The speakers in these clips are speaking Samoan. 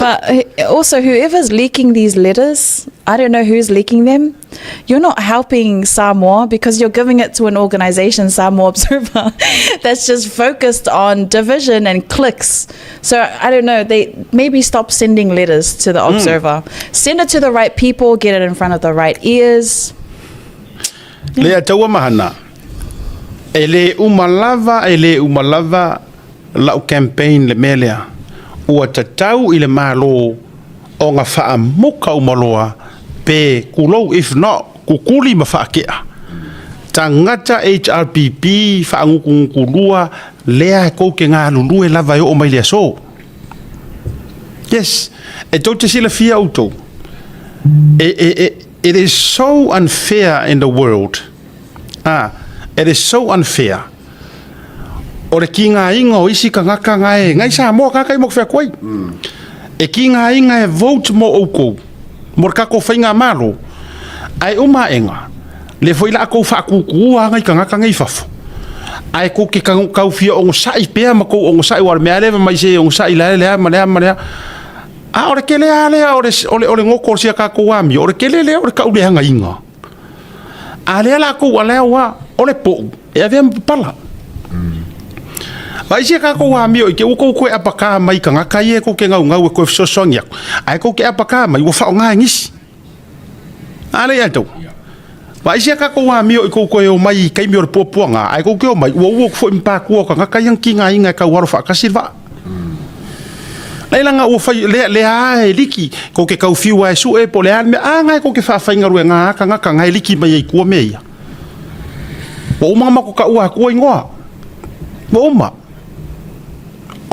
But also, whoever's leaking these letters, I don't know who's leaking them. You're not helping Samoa because you're giving it to an organization, Samoa Observer, that's just focused on division and clicks. So I don't know. They maybe stop sending letters to the Observer. Send it to the right people. Get it in front of the right ears. Le ataua mahana. E le uma lava, e le uma lava lau campaign le mea lea. Ua tatau i le Malo ona faamuka uma loa pe kulou, if not, kukuli ma faakea. Tagata HRPP faagutugutu lea e kou ke galulue lava e oo mai le aso. Yes, e tou te silafia outou. It is so unfair in the world. Ah, it is so unfair. O le kiga inga o isi kagaka gae, ngai Samoa kaka i mo fea koe. E kiga inga e vote mo oukou. Mo le kako whainga malo. Ai uma enga. Le foi la kou whaakukua ngai kagaka ngai fafo. Ai ko ke kau fia ongo sai pea ma kou ongo sai war mea leva mai se ongo sai la le ma le ma le. A o le kele a le o le ngoko sia ka ko ami o le kele le o le kau le hanga inga. A le la kou a lea wa o le po e avea ma pala. Vai sia ka ko ami o ke uko ko apa mai ka ngaka ie ko ke ngau ngau e ko fesoasoani aku. Ai ko ke apa ka mai ua faoga e nisi. A le ia tau. Vai sia ka ko ami o i ko ko e o mai kaimi o le puapuaga ai ko ke o mai ua ua foi mpa kua ka ngaka ia ki ngā inga e kau aro whaakasi le vaa. Leila ua fai le le a e liki ko ke kau fiu ai su e po le a me a ngai ko ke whaawhainga rue ngā aka ngaka ngai liki mai ai kua me ia. Ua uma ma ko ka ua kua ingoa. Ua uma.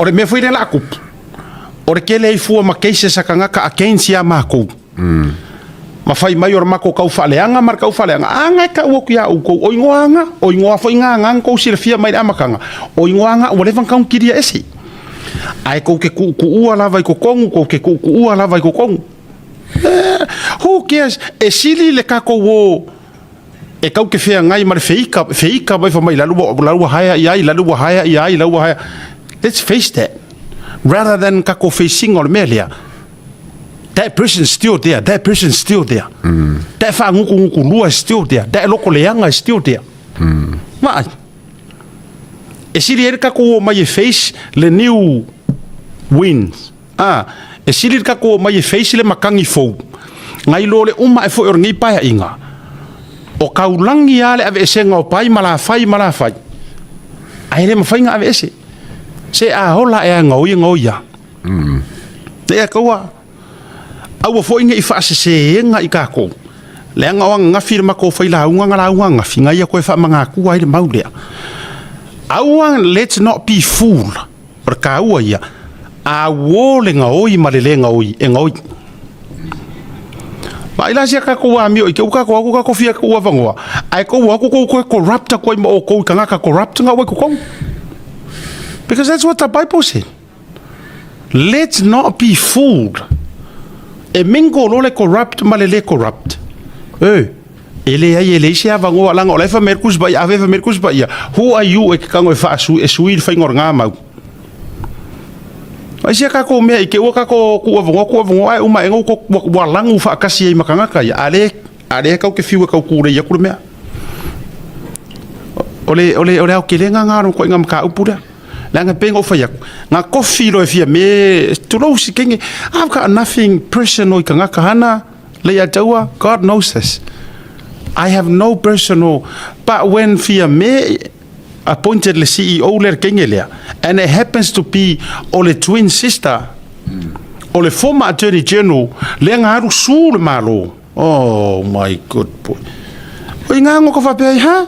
O le mea foi le la kupu. O le kele i fua ma cases a kangaka against ia mākou. Ma fai mai o le mako kau whaleanga ma le kau whaleanga. A ngai ka ua ku ia ukou. O ingoa anga, o ingoa foi ngā ngā kou silafia mai le amakanga. O ingoa anga ua lewa kau kiria ese. Ai kou ke ku ku ua lava i kokongu, kou ke ku ku ua lava i kokongu. Eh, who cares? E sili le kako o e kau ke whea ngai ma le feika, feika mai fa mai lalu lalu haea i ai, lalu haea i ai, lalu haea. Let's face that. Rather than kako facing o le mea lea. That person's still there. That person's still there. That whaanguku nguku lua is still there. That loko leanga is still there. Vaai. E sili ai le kako o mai e face le new winds. Ah, e sili le kako o mai e face le makangi fou. Ngai lo le uma e foi o lenei pae inga. O kaulangi a le ave esenga o pai ma la fai ma la fai. Ai le mawhainga ave ese. Se a hola e a ngoi ngoi ia. Le a kaua. Aua foi nge i whaasese i kākou. Le anga o anga ngafi le mako whai la unga nga la unga ngafi. Ngai a koe wha manga kua i le maulea. Aua, let's not be fool. O le kāua ia. A wo le ngaoi ma le le ngaoi e ngaoi. Vai la sia kako wa mio i ke uka ko aku kako fia ko vangoa. Ai ko aku ko ko corrupt ko i mo ko kanga corrupt nga wai ko. Because that's what the Bible said. Let's not be fooled. E mingo lo le corrupt ma le le corrupt. E, e le ai e le isi avangoa langa o le fa merkus ba ia, ave fa merkus ba ia. Who are you e ke kango e whaasu e sui le whainga o ngā mau. Ai sia kako mea i ke ua kako ku avangoa ku avangoa ai uma e ngau ko wa langu whaakasi ai makangaka ia. Ale, ale kau ke fiu e kau kure ia kure mea. O le au ke le ngā ngā ko inga maka upu lea. Le anga penga o whai aku. Ngā kofi lo e fia me tulou si kenge. I've got nothing personal i kangaka hana. Le ia taua, God knows this. I have no personal, but when fia me appointed le CEO le kenge lea, and it happens to be o le twin sister, o le former attorney general, le nga aru su le malo. Oh my good boy. O i ngā ngoko whapea i, ha?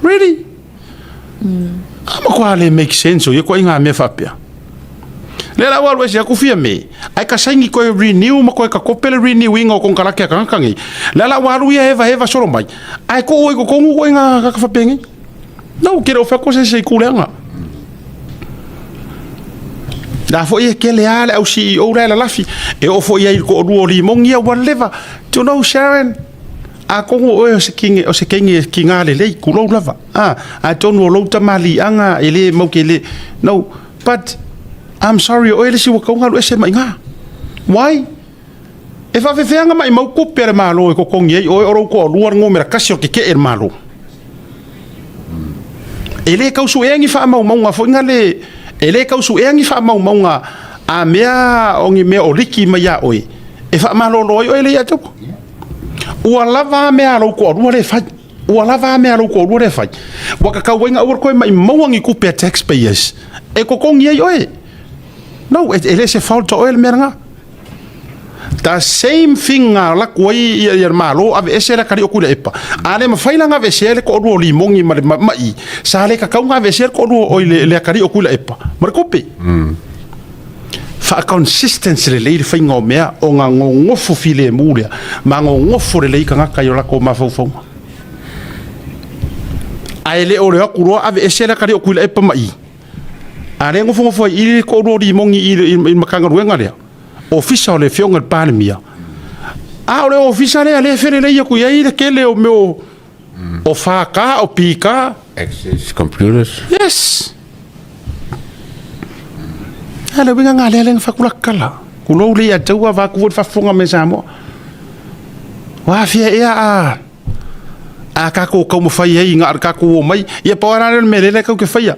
Really? Ama ko le make sense o ia ko i ngā mea whapea. Le la walu ese aku fia me. Ai ka saingi koe renew ma koe ka kopele renew inga o konkarake a kangakangi. Le la walu ia eva eva soro mai. Ai ko oi ko kongu ko inga ka whapengi. No, kere o whako se se kuleanga. La fo ia kele ale au CEO la la lafi. E o fo ia i ko ruo li mongi ia whatever. Do you know Sharon? A kongo oe o se kingi o se kingi ki ngā le lei kulou lava. Ah, a tonu o louta mali anga e le mau ke le. No, but I'm sorry oe le si wa kaunga lu ese mai ngā. Why? E faafefea maimau tupe a le Malo e totogi ai oe o lou toalua le numera tasi o le tetee i le Malo? E le tau suea ni faamaumauga foi na le, e le tau suea ni faamaumauga a mea o ni mea o liki mai ia oe e faamalolo ai oe le ia te Ua lava a mea a lou toalua lea e fai. Ua lava a mea a lou toalua lea e fai. Ua tatau ai na aua le toe maimauina ni tupe a taxpayers e totogi ai oe. No, e le se fault o oe le mea lena. The same thing na alu atu ai ia le Malo aveese le atalii o Tuilaepa. A le mafai la ona aveesea le toalua o Limogi ma le ma'i, sa le tatau ona aveesea le toalua oi le atalii o Tuilaepa ma le tupe. Faa-consistency lelei le faiga o mea ona nonofo filemu lea ma nonofo lelei tagata i o latou mafaufauga. Ae le o le o atu loa aveese le atalii o Tuilaepa ma i, a lea e nofonofo ai i le toalua o Limogi i le Matagaluega lea, Ofisa o le Afioga i le Palemia, a o le Ofisa lea lea e felelei atu i ai le tele o mea o FK, o PK. Access computers. Yes. A le uiga ngā lea lea na whakurakala. Kulou le ia taua vāku foi le faafofoga mai Samoa. Ua afia ea a a kākou taumafai ai ngā kākou o mai. Ia pau lea o le mea lea kau ke whaia.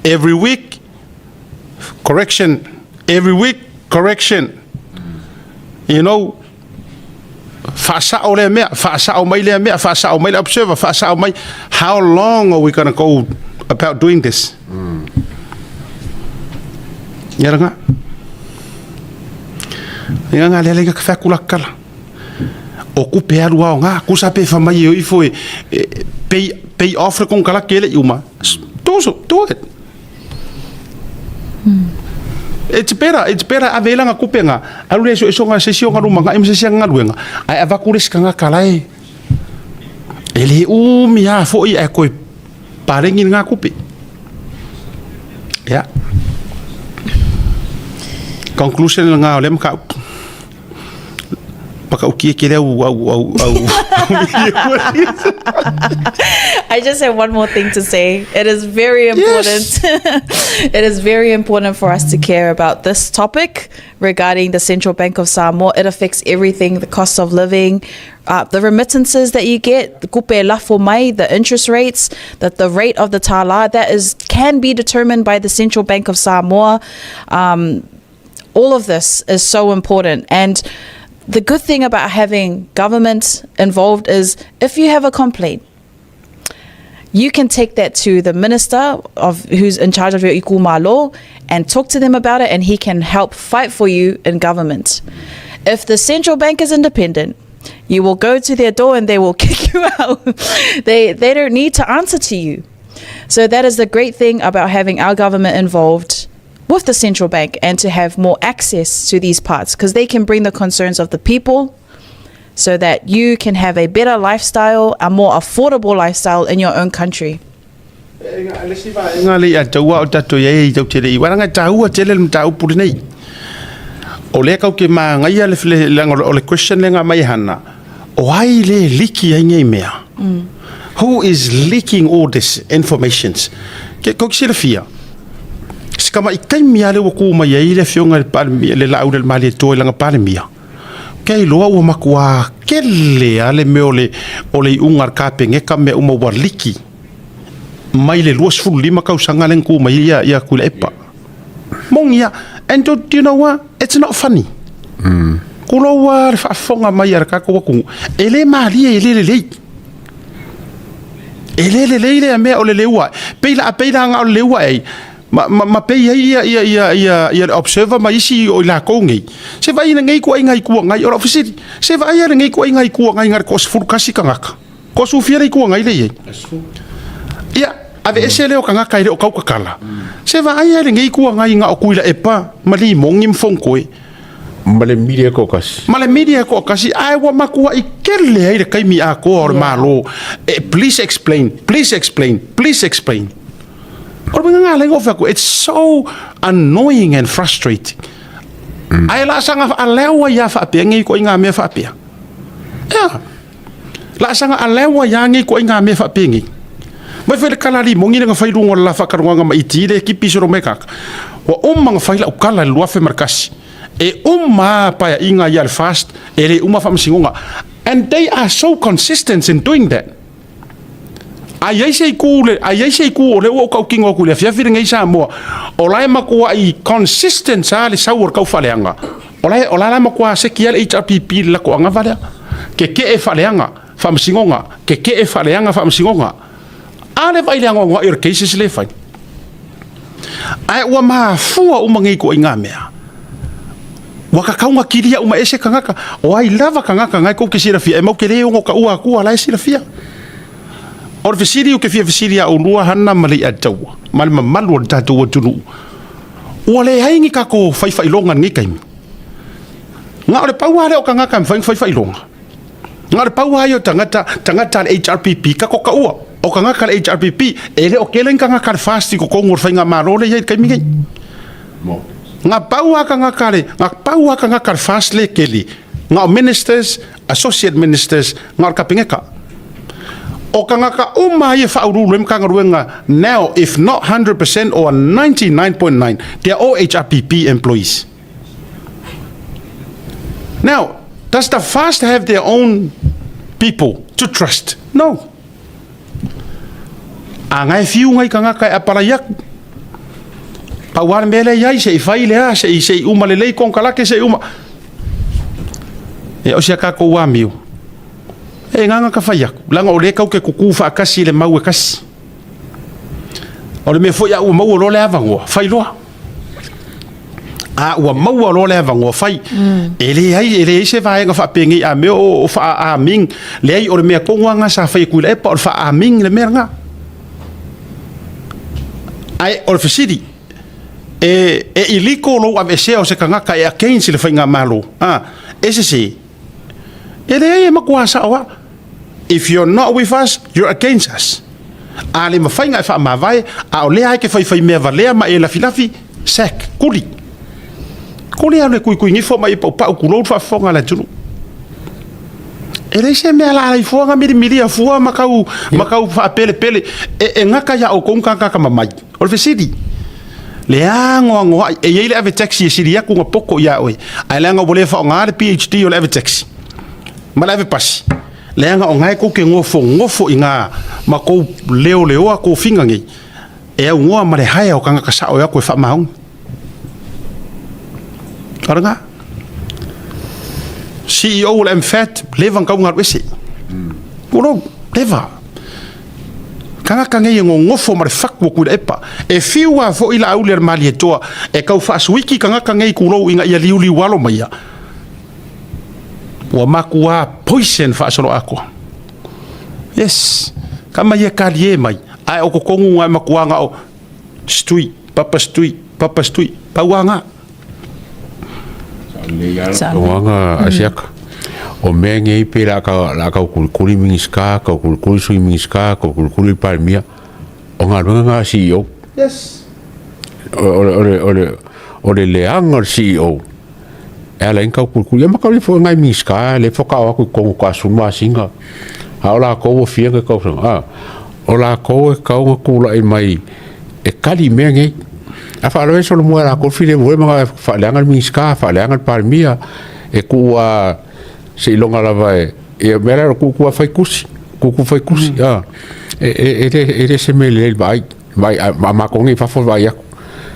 Every week, correction. Every week, correction. You know, faasao lea mea, faasao mai lea mea, faasao mai le observer, faasao mai. How long are we going to go about doing this? Ia ranga. Ia ngā lea lea ka whakula kala. O kupe alu ao ngā, kusa pe whamai e oifo e pay off le konkalake le uma. Do, so, do it. It's better, it's better ave langa kupe nga. Alu le so so nga se si o nga luma nga im se si nga luenga. Ai avaku le sikanga kala e. E le umi a foi e koe parengi ngā kupe. Yeah. Conclusion nga o le maka Pakauki e ke le au au au au. I just have one more thing to say. It is very important. Yes. It is very important for us to care about this topic regarding the Central Bank of Samoa. It affects everything, the cost of living, the remittances that you get, the kupe lafo mai, the interest rates, that the rate of the tala, that is can be determined by the Central Bank of Samoa. All of this is so important. And the good thing about having government involved is if you have a complaint, you can take that to the minister of who's in charge of your ikumalo and talk to them about it, and he can help fight for you in government. If the central bank is independent, you will go to their door and they will kick you out. They don't need to answer to you. So that is the great thing about having our government involved with the central bank and to have more access to these parts, because they can bring the concerns of the people so that you can have a better lifestyle, a more affordable lifestyle in your own country. Le isi vaega le ia taua o tatou i ai i tau tele i wala ngai taua tele le mataupu lenei. O lea kau ke māngaia le, le, le, o le question le ngā mai hana, o ai le liki ai nei mea? Who is leaking all this informations? Ke kau ki silafia, si kama i taimi a le ua kū mai ai le afioga i le Palemia, le Laauli a le Malietoa i lana Palemia, kei loa ua matua kele a le mea o le, o le iuga a le Kapeneta mea uma ua liki mai le 25 tausaga lea na kū mai ai ia, ia Tuilaepa. Moni a, and do, do you know what? It's not funny. Kulou a le faafofoga mai a le tatou atunuu, e le malie, e le lelei. E le lelei lea mea o le leua. Pei la pei la nga o le leua ai. Ma, ma, ma pei ai ia, ia, ia, ia, ia le observer ma isi o i lakou nei. Se vaai lenei ituaiga Itu Agai, o lau fesili, se vaai a lenei ituaiga Itu Agai na le toasefulu tasi tagata. Toasefulu fia le Itu Agai lea i ai. Ia, aveese lea o tagata e le o tautatala. Se vaai a lenei Itu Agai na o Tuilaepa ma Limogi ma Fonotoe. Ma le media e toatasi. Ma le media e toatasi, ae ua matuai tele ai le taimi atoa o le Malo. E, please explain, please explain, please explain. O le uiga lena lea na ou fai atu, it's so annoying and frustrating. Ae laasaga aleu ai lava faapea nei ituaiga mea faapea. Ia, laasaga aleu ai lava nei ituaiga mea faapenei. Mai foi le tala a Limogi lea na fai i luga o le la faatalanoaga ma IT lea e tipi solo mai tagata. Ua uma ona fai lau tala i le 2001. E uma lava paeaiga ia a le FAST, e le uma faamasinoga. And they are so consistent in doing that. A i ai se itu, a i ai se itu o lea ua ou tautino atu i le afiafi lenei Samoa, o la e matuai consistent lava le sau o le taufaaleaga. O la e, o la e matua seki lava le HRPP i le latou anava lea. Tetee faaleaga, faamasinoga, tetee faaleaga, faamasinoga. A le vaai i le anoanoai o le cases lea e fai. Ae ua mafua uma nei ituaiga mea. Ua tatau ona kilia uma ese tagata. O ai lava tagata na e tou te silafia, e matou te le ono taua atua la e silafia. O le fesili ou te fia fesili ia oulua Hana ma Leiataua ma le mamalu o le tatou atunuu, ua leai ni tatou faifailoga i lenei taimi? Na o le pau lava lea o tagata e mafai ona fai failoga. Na o le pau lava ia o tagata, tagata a le HRPP, tatou taua, o tagata a le HRPP, e le o tele ni tagata a le FAST i totonu o le faigamalo lea e i ai i le taimi nei. Na pau lava tagata a le, na pau lava tagata a le FAST lea e tele, na o Ministers, Associate Ministers, na o le Kapeneta. O tagata uma ia e faauluulu ai Matagaluega now, if not 100% or 99.9, they are all HRPP employees. Now, does the FAST have their own people to trust? No. A nga e fiu ngai tagata e apalai atu. Pau lava le mea lea e i ai, se i fai le a, se i, se i uma lelei konekarate, se i uma. Ia, o si a tatou amio, e ngana ka fai atu, leaga o lea tatou te tutu faatasi i le mau e tasi. O le mea foi a ua maua loa le avanoa, fai loa. A ua maua loa le avanoa fai. E leai, e leai se vaega faapenei a mea o faa-arming. Leai, o le mea tonu lava lena sa fai e Tuilaepa, o le faa-arming le mea lena. Ae o le fesili, e, e illegal lou aveesea o se tagata e against le faigamalo? A, e sese. E leai, e matua sao lava. If you're not with us, you're against us. A le mafai ona e faamavae, a o lea e te faifaimea valea ma e lafilafi, sack, kuli. Kuli alu e kuikuigifo ma e paupau tulou le faafofoga a le atunuu. E leai se mea la ai fua na milimilia fua ma tau, ma tau faapelepele. E, e gata iā outou ni tagata mamai. O le fesili, le anoanoai, e i ai le ave taxi e sili atu ona poto iā oe, ae leaga ua le faaaoga le PhD o le ave taxi ma le ave pasi, leaga o na e tou te nofonofo i ina ma tou leoleoa tofiga nei, e aunoa ma le haea o tagata sao e o atu e faamaoni. O lena. CEO o le MFAT, leva ona tau ona alu ese. Tulou, leva. Tagata nei e nonofo ma le fatu o Tuilaepa. E fiu lava foi Laauli a le Malietoa e tau faasuiki tagata nei tulou ina ia liuliualo maia. Ua matua poison faasoloatoa. Yes. Tama ia kalie mai. Ae o totonu e matua na o stui, papa stui, papa stui. Pau lava na. Uaga asiaka. O mea nei pe la ka la ka kulikuli Minisita, ka kulikuli Sui Minisita, ka kulikuli Palemia. O galuega na a CEO. Yes. O le o le o le o le leaga o le CEO e ala ai ona tau kulikuli. Ia ma tau le foi nai Minisita le faatoa o atu i totonu o tasunu masina. A o latou ua fia na tausaga. A o latou e tatau ona tulai mai e tali mea nei. A faalavelave solomua e latou le filemu ai ma faaleaga le Minisita, faaleaga le Palemia, e tuu lava seiloga lava e ia mea la tuu tuu fai tusi, tuu tuu fai tusi. A e le e le se mea lelei i le vaai, vaai a matou nei i fafo e vaai atu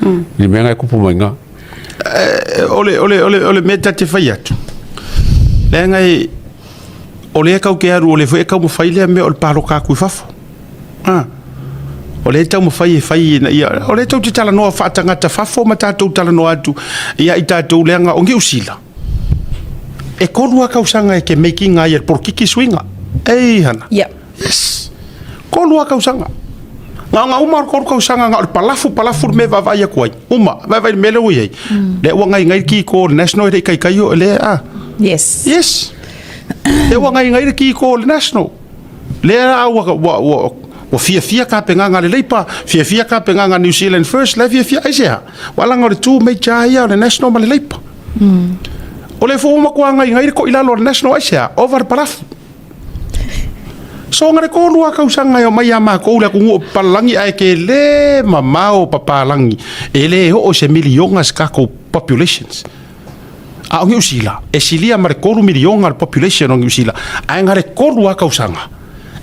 i le mea na e tupu mai i ina. O le, o le, o le, o le mea ta te fai atu, leaga e, o lea tatou te alu, o lea foi e taumafai lea mea o le palota atu i fafo. A, o lea e taumafai e fai ina ia, o lea tou te talanoa faatagata fafo ma tatou talanoa atu ia i tatou leaga o Niu Sila. E 3 lava tausaga e te make ina ai e le polokiki suiga. Ei hana. Yep. Yes. 3 lava tausaga. Na ona uma o le 3 tausaga na o le palafu palafu le mea e vaavaai atu ai. Uma, vaavaai i le mea lea ua i ai. Lea ua gaigai le kiko o le National e le i taitai o le a. Yes. Yes. Lea ua gaigai le kiko o le National. Lea ua, ua, ua, ua fiafia tapenaga a le Labour, fiafia tapenaga a New Zealand First, la e fiafia aisea? Ua laga o le two major ia o le National ma le Labour. O lea foi ua matua gaigai le toilalo a le National aisea? Ova le palafu. Soga le 3 tausaga e omai ia matou le atunuu o papalagi ae tele mamao papalagi e le oo i se miliona se tatou populations. A o Niu Sila, e silia ma le 3 miliona le population o Niu Sila, ae na le 3 lava tausaga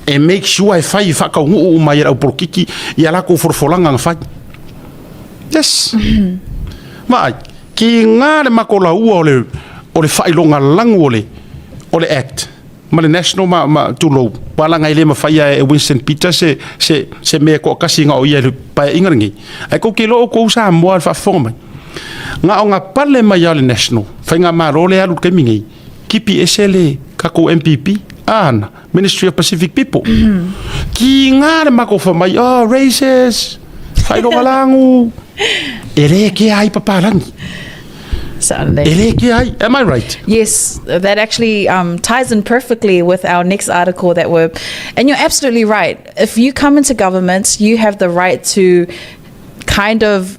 e make sure e fai e faataunuu uma ai e le aupolokiki ia latou folafolaga na fai. Yes. Vaai, kiga le matou laua o le o le faailoga lanu o le o le Act ma le National ma, ma tulou, walaga e le mafaia e Winston Peters se, se, se mea toatasi na o ia i le paeaiga lenei. Ae tou te iloa outou Samoa i le faafofoga mai. Na o na pale mai lava le National, faigamalo lea e alu i le taimi nei, tipi ese le tatou MPP, a ana, Ministry of Pacific People. Kiga le matou fai mai, oh, racist, faailoga lagu, e le kea ai papalagi. Certainly. E le kea ai. Am I right? Yes, that actually ties in perfectly with our next article that we're. And you're absolutely right. If you come into government, you have the right to kind of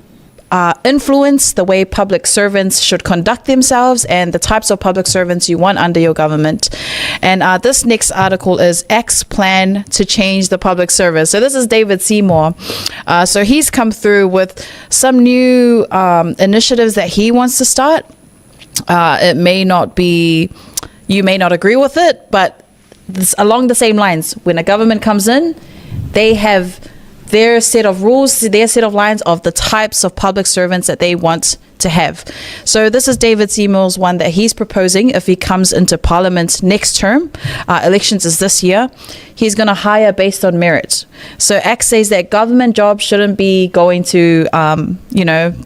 influence the way public servants should conduct themselves and the types of public servants you want under your government. And this next article is ACT's plan to change the public service. So this is David Seymour. So he's come through with some new initiatives that he wants to start. It may not be, you may not agree with it, but this, along the same lines, when a government comes in, they have their set of rules, their set of lines of the types of public servants that they want to have. So this is David Seymour's one that he's proposing if he comes into Parliament next term. Elections is this year. He's going to hire based on merit. So ACT says that government jobs shouldn't be going to,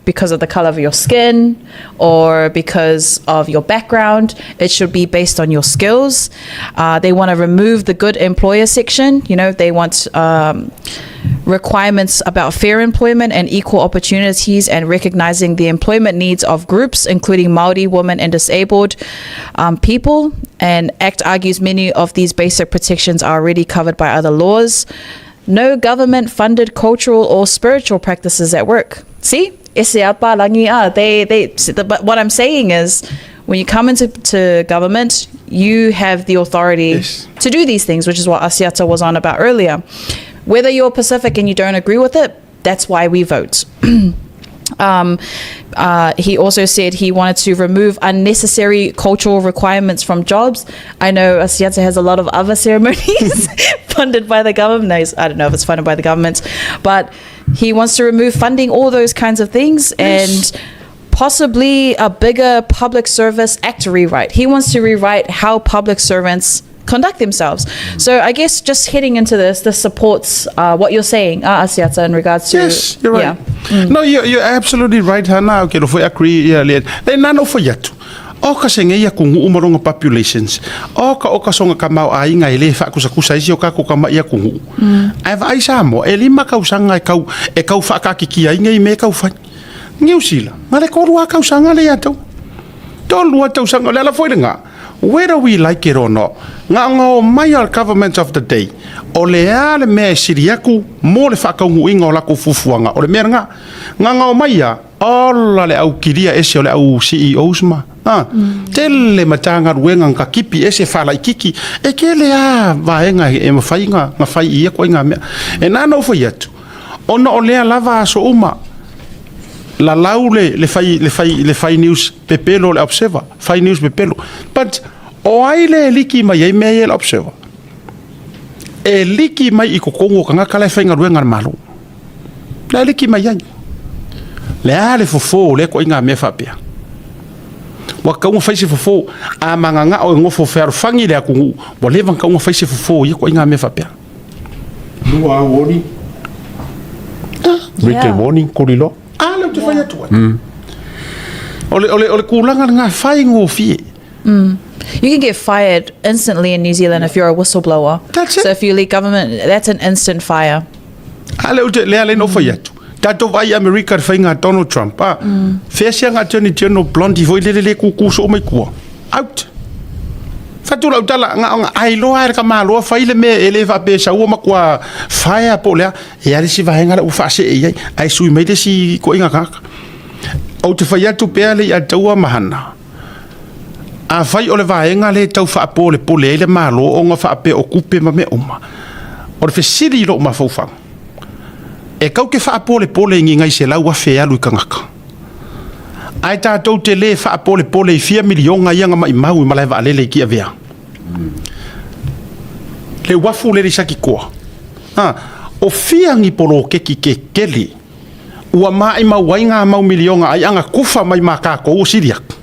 because of the color of your skin or because of your background. It should be based on your skills. They want to remove the good employer section. They want requirements about fair employment and equal opportunities and recognizing the employment needs of groups, including Māori, women, and disabled people. And ACT argues many of these basic protections are already covered by other laws. No government-funded cultural or spiritual practices at work. See? Ese apa langi ah. But what I'm saying is, when you come into to government, you have the authority to do these things, which is what Asiata was on about earlier. Whether you're Pacific and you don't agree with it, that's why we vote. He also said he wanted to remove unnecessary cultural requirements from jobs. I know Asiata has a lot of other ceremonies funded by the government. No, I don't know if it's funded by the government, but he wants to remove funding, all those kinds of things, and possibly a bigger public service act rewrite. He wants to rewrite how public servants conduct themselves. So I guess just heading into this, this supports what you're saying, Asiata, in regards to... Yes, you're right. Yeah. No, you're absolutely right, Hana. Okay, no, foi agree, yeah, le, le nano foi atu. O ka se ngeia ku nguu maronga populations. O ka o ka songa ka mau ainga e le whaakusakusa isi o ka ko ka mai a ku nguu. Ai vai Samoa, e lima kausanga e kau whaakakiki ai ngei me kau whai. Niu Sila, nga le korua kausanga le atou. Tolu tausanga, le ala foi le ngā. Whether we like it or not, ngā ngā o mai al government of the day, o le a le mea e siri aku, mō le whakaungu inga o lako fufuanga, o le mea ngā, ngā ngā o mai a, ola le au kiria ese o le au CEOs ma. Tele matanga ruenga nga kipi ese whala i kiki, e ke le a vaenga e mawhai ngā, ngā whai i e koe ngā mea. E nāna o whai atu, ona o lea lava aso uma, la lau le whai, le whai, le whai news pepelo le Observer, whai news pepelo. But o ai le liki mai ai mea i le Observer. E liki mai i kokongo ka ngaka le whainga ruenga le malo. Le liki mai ai. Le a le fofo le ko inga mea whapea. Wa kaunga whaise fofo, a manganga o ngofo whearofangi le akungu, wa lewa kaunga whaise fofo i ko inga mea whapea. Lua au oli. Written warning, kori loa. A le o te whai atu ai. O le kūlanga ngā whai ngō whie. You can get fired instantly in New Zealand if you're a whistleblower. That's it. So if you leak government, that's an instant fire. A le o te lea le no whai atu. Tātou vai Amerika te whai ngā Donald Trump. A, whea ngā Attorney General Blondie foi lele le kūkū so mai kua. Out. Whatu lau tala, ngā ngā ai loa e ka māloa whai le mea e le whape saua makua whaea po lea, e ale si vahenga la uwhaase e iai, ai sui mai le si ko inga kaka. O te whai atu pea le i a taua mahana. A whai o le vaenga le tau whaapo le pole e le mālo o ngā whaape o kupe ma me uma. O le whesiri lo mawhauwhau. E kau ke whaapo le pole ngi ngai se lau a whe alu i kangaka. Ae tatou te le faapolepole i fia miliona ia na maimau i malae vaalele i Tiavea. Le uafu lele i Satitoa. A, o fia ni poloketi tetele ua maimau ai na mau miliona ai ana tufa mai ma tatou o sili atu.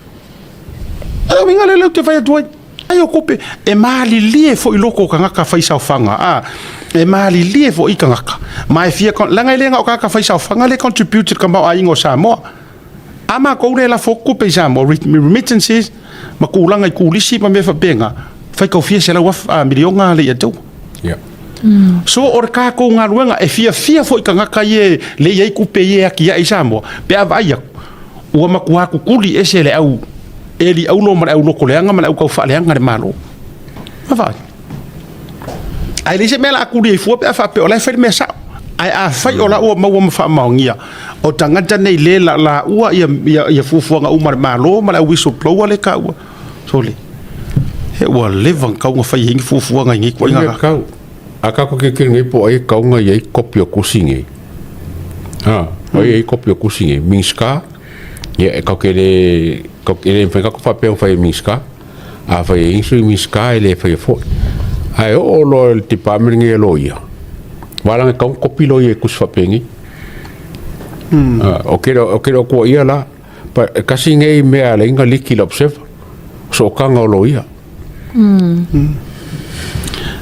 O le uiga lea lea ou te fai atu ai. Ai o tupe, e malilie foi loko o tagata faisaofaga, a, e malilie foi tagata, ma e fia, leaga e le na o tagata faisaofaga lea e contribute i le tamaoaiga o Samoa. A matou lea e lafo atu tupe i Samoa, remittances ma tulaga i turisi ma mea faapena, faitau fia 100,000 miliona le ia tau. So o le tatou galuega, e fiafia foi tagata ia lea e i ai tupe ia e atiae i Samoa, pe a vaai atu, ua matua tutuli ese le au eli aulo ma le au lotoleaga ma le au taufaaleaga le Malo. Vaavaai. Ae leai se mea o le a tuli ai fua pe a faapea o la e fai le mea sao. Ae afai o la ua maua ma faamaonia, o tagata nei le laua ia, ia, ia fuafuaga uma a le Malo ma le au whistleblower lea e taua. Sole, he ua leva ona tatau ona fai ai ni fuafuaga i nei ituaiga Mea kau. A kako ke kiri nei po ai kau nga iai kopi o kusi nei. Ha, o iai kopi o kusi nei. Minska, ia e kau ke le, kau ke le mwhai kako whapea mwhai e Minska. A whai e insu i Minska e le whai e foi. Ae o o loa le department ngai e loia. Wala ngai kau kopi loia e kusi whapea nei. O kere o kere o kua ia la, pa, kasi nei mea le inga liki la observer. So o kanga o loia.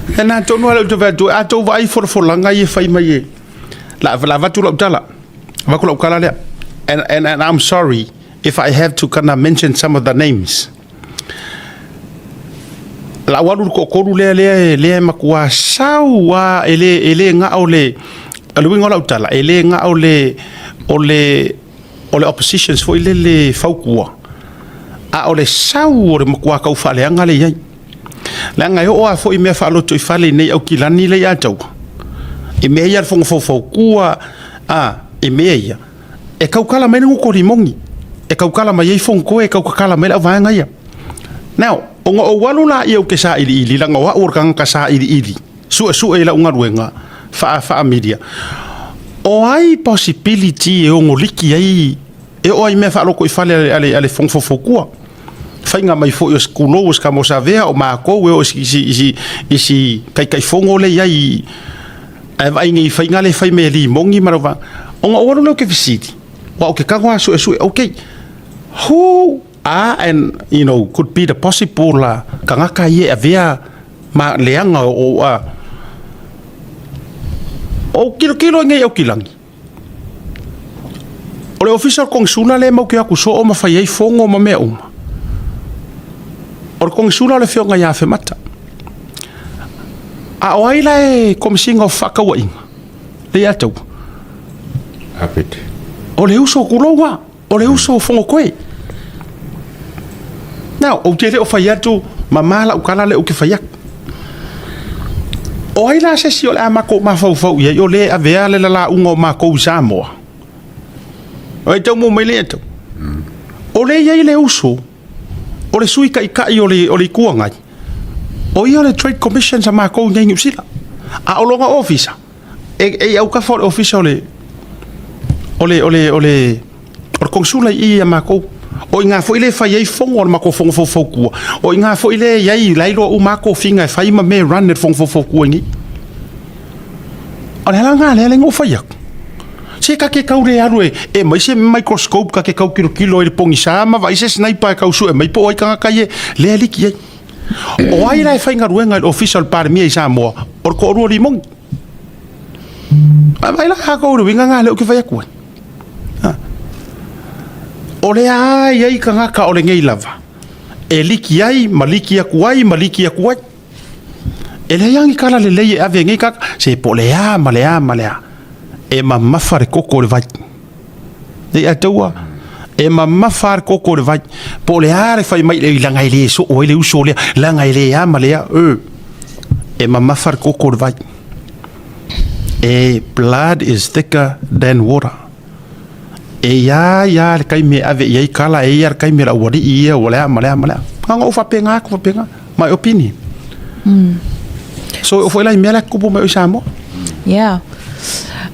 E nā tonu ala ou te vaai atu, a tou vaai i folafolaga ia e fai mai e, la, la avatu lau tala, avatu lau tala lea. And, and, and I'm sorry if I have to kinda mention some of the names. La ou alu i le toatolu lea, lea, lea e matua sau lava, e le, e le na o le, o le uiga o lau tala, e le na o le, o le, o le oppositions foi lele fautua, a o le sau o le matua tau faaleaga lea e i ai. Leaga e oo lava foi i mea faalotoifale i nei Aukilani lea ia te au, i mea ia a le Fono Faufautua, a, i mea ia, e tautala mai le gutu o Limoni, e tautala mai ai Fonotoe, e tau tatala mai le auvaega ia. Now, ona ou alu laia ou te sailiili, leaga o au o le tagata sailiili, suesue i lau galuega faa, faa-media, o ai possibility e ono liki ai e oo ai i mea faalotoifale a le, a le, a le Fono Faufautua? Faiga mai foi o se tulou o se Kamosavea, o matou e oo i si, i si, i si, i si Taitaifono lea e i ai, ae vaai nei i faiga lea e fai mai e Limoni ma lau vaega. Ona ou alu lea ou te fesili, aua ou te tago lava suesue, okay, who are and you know could be the possible tagata ia e avea ma leaga o ou tilotilo i nei Aukilani. O le Ofisa o le Konisula lea e mau te o atu soo ma fai ai fono ma mea uma. O le Konisula o le Afioga ia Afemata. A o ai la e Komesina o Fefaatauaiga? Lea ia te au. Apete. O le uso o Kulou a. O le uso o Fonotoe. Now, ou te le o fai atu, mamā lau tala lea ou te fai atu. O ai la se isi o le a matou mafaufau i ai, o le e avea le lalauga o matou i Samoa? O e tau mo mai le tau. O le i ai le uso, o le sui taitai o le, o le Itu Agai, o ia o le Trade Commission sa matou i inei i Niu Sila. A o lona ofisa, e, e i autafa o le ofisa o le, o le, o le, o le, o le konesula i i ia matou. O i ina foi lea e fai ai fono a le matou fono faufautua. O i ina foi lea e i ai, la e iloa uma lava tofiga e fai ma mea e run e le fono faufautua i inei. O le ala lena lea na ou fai atu. Se ta te tau le alu e, e aumai se microscope ta te tau tilotilo ai i le pogisa ma vaai se sniper e tau sue mai po o ai tagata ia lea e liki ai. O ai la e faigaluega i le ofisa o le Palemia i Samoa? O le toalua o Limoni. A vaai la tatou i le uiga lena lea ou te fai atu ai. O lea lava e i ai tagata o lenei lava e liki ai ma liki atu ai ma liki atu ai. E leai lava ni tala lelei e ave e nei tagata, se po o le a ma le a ma le a, e mamafa le koko o le vai. Nei a taua, e mamafa le koko o le vai. Po o le a le fai mai, leaga e le soo ai le uso lea, leaga e le a ma le a, e mamafa le koko o le vai. E blood is thicker than water. E i ai lava le taimi e ave i ai kala, e i ai le taimi o le aualii ia, ua le a ma le a ma le a. Na ona ou faapena atu faapena, my opinion. So e oo foi la i mea la e tutupu mai i Samoa. Yeah.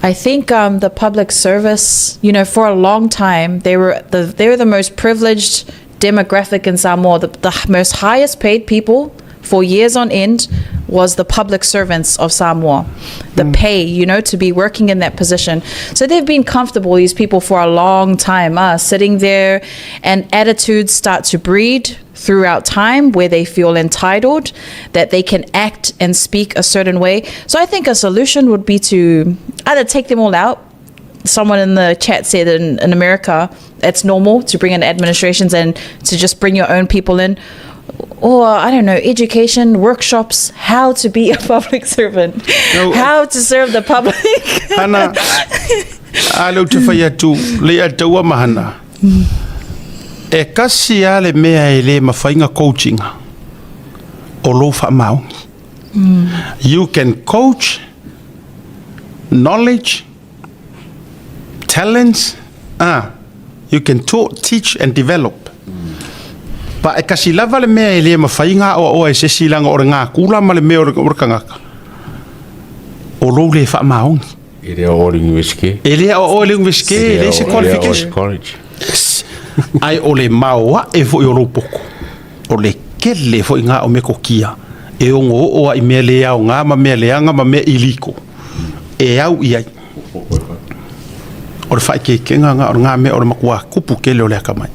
I think um, the public service, you know, for a long time, they were the, they were the most privileged demographic in Samoa. The, the most highest paid people for years on end was the public servants of Samoa. The mm. pay, you know, to be working in that position. So they've been comfortable, these people, for a long time, uh, sitting there, and attitudes start to breed throughout time where they feel entitled, that they can act and speak a certain way. So I think a solution would be to either take them all out. Someone in the chat said in, in America, it's normal to bring in administrations and to just bring your own people in. Or, I don't know, education, workshops, how to be a public servant, no, how to serve the public. Hana, a le te whai atu, le ataua mahana. E kasi lava le mea e le mafai na coach ina, o lou faamaoni. You can coach knowledge, talents, ah, you can talk, teach and develop. But e kasi lava le mea e le mafai na aoaoa e se isi leaga o le gakula ma le mea o le tagata, o lou le faamaoni. E le aoao i le Iunivesite. E le aoao i le Iunivesite, e leai se qualification. College. Yes. Ae o le maoae foi o lou poto, o le kele foi na o metokia e ono oo ai i mea le aoga ma mea leaga ma mea illegal e au i ai. O le faaikeikega na o lena mea o le matua tupu tele o le atamai.